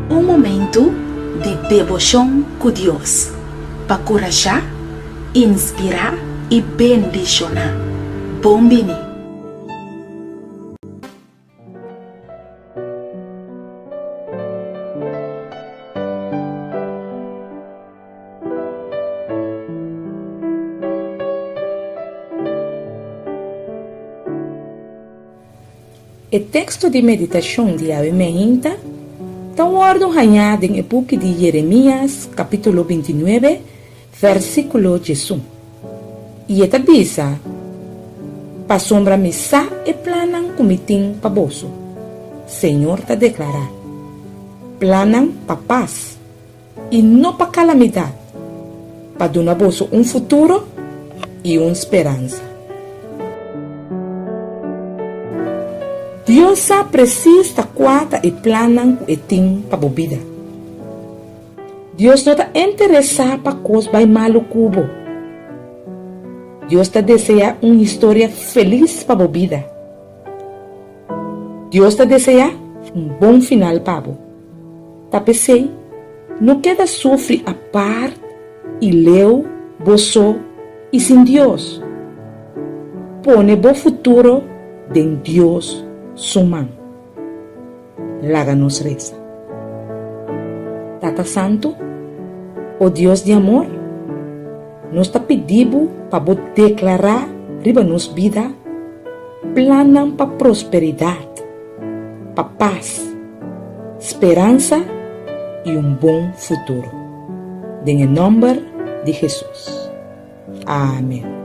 Un momentu di deboshon ku Dios pa kurashá, inspirá i bendishoná. Bon bini! E teksto di meditashon di awe meinta ta wòrdu hañá den e buki di Yeremías kapítulo bintinuebe vèrsikulo diesun, i e ta bisa, Pasobra mi sa e plannan ku mi tin pa boso, Señor ta deklará, plannan pa pas i no pa kalamidat, pa duna boso un futuro i un speransa. Dios sa presis ta kua ta e plannan ku e tin pa bo bida. Dios no ta interesá pa kos bai malu ku bo. Dios ta deseá un historia felis pa bo bida. Dios ta deseá un bon final pa bo. Ta p'esei, no keda sufri apart i leu bo so i sin Dios. Pone bo futuro den Dios su man. Laga nos resa. Tata Santu, o Dios di amor, nos ta pidi Bo pa Bo deklará riba nos bida plannan pa prosperidat, pa pas, speransa i un bon futuro. Den e nòmber di Hesus. Amen.